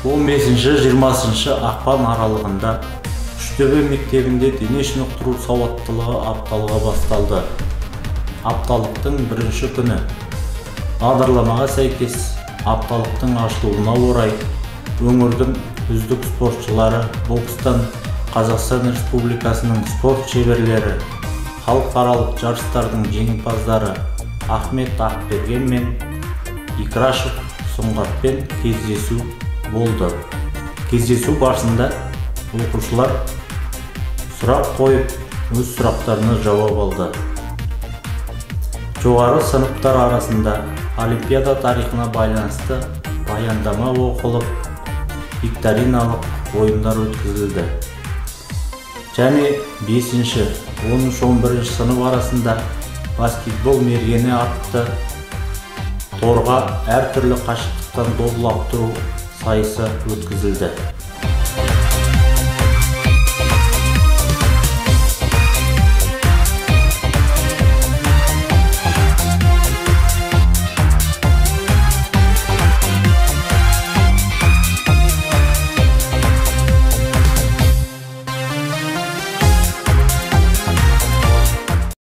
15-20 ақпан аралығында Үштөбе мектебінде дене шынықтыру сауаттылығы апталығы басталды. Апталықтың бірінші күні бағдарламаға сәйкес апталықтың ашылуына орай өңірдің үздік спортшылары, бокстан Қазақстан Республикасының спорт шеберлері, халықаралық жарыстардың жеңімпаздары Ахмет Ақберген мен Икрашев Сұңғатпен кездесу болды. Кездесу барысында оқушылар сұрақ қойып, өз сұрақтарына жауап алды. Жоғары сыныптар арасында олимпиада тарихына байланысты баяндама оқылып, викториналық ойындар өткізілді. Және 5-ші, 10-шы, 11-ші сынып арасында баскетбол мергені атты торға әртүрлі қашықтықтан доп лақтыру сайысы өткізілді.